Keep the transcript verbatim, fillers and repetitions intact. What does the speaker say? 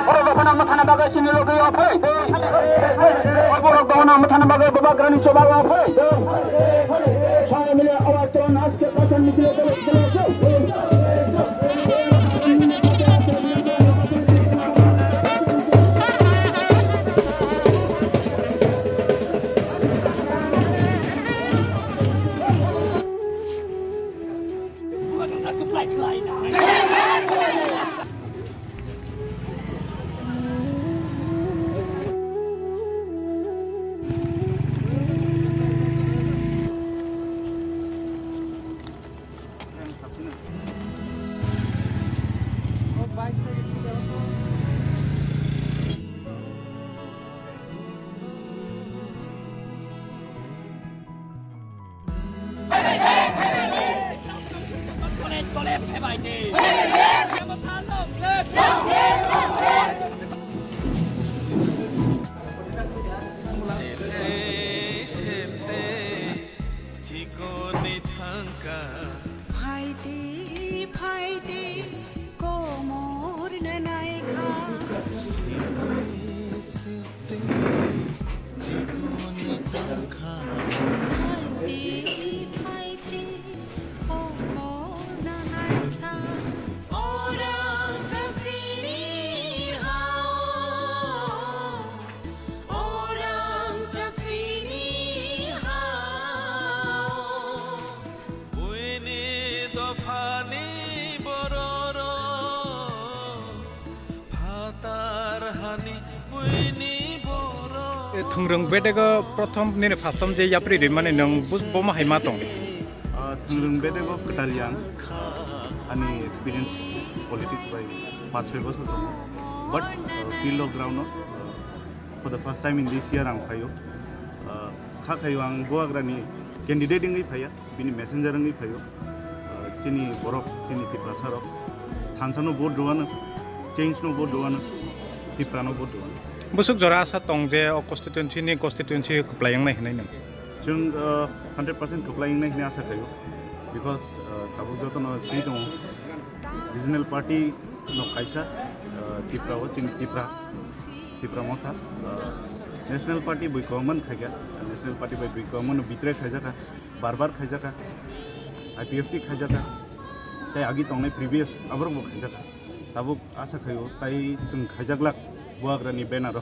Borok dophano mwthana bagwi chini logi o phai. Borok dophano mwthana bagwi bubagrani chubago o phai. Songni mili awatron aske pasan mikilo tolo tolo. Phaidi, phaidi, komor na naikha. Phaidi, phaidi, komor na naikha. Orang chasini hao. Orang chasini hao. Buini dophani bororok, phatar hani buini borok. E, Thungrung bedego prothom nini first time je yapri rimani nwng bus-, bomo hai ma tong? Ah, Thungrung bedego kwtal yang, ani experience politics bai panch choi bosor tongo. But, ah, field of ground no, ah, for the first time in this year ang phaio. Ah, kha khaio ang Bubagrani candidate wngwi phaiya, bini messenger wngwi phaio. Ah, chini borok, chini Tiprasa rok thansa no vote rwano, change no vote rwano, Tipra no vote rwano. Busuk jora asa tong je o constituency ni constituency kwplai wngnai hinwi nang. Chwng, ah, hundred percent kwplai wngnai hinwi asa khaio, because, ah, tabuk jotono swi tongo, regional party no kaisa, ah, Tipra o chini Tipra, Tipra Motha, ah, National Party bui kwbangma no khaikha, National Party bai bui kwbangma no betray khaijakha, bar bar khaijakha, I P F T khaijakha, tei agi tongnai previous aborok bo khaijakha. Tabuk asa khaio, tai chwng khaijaklak Bubagrani banner o.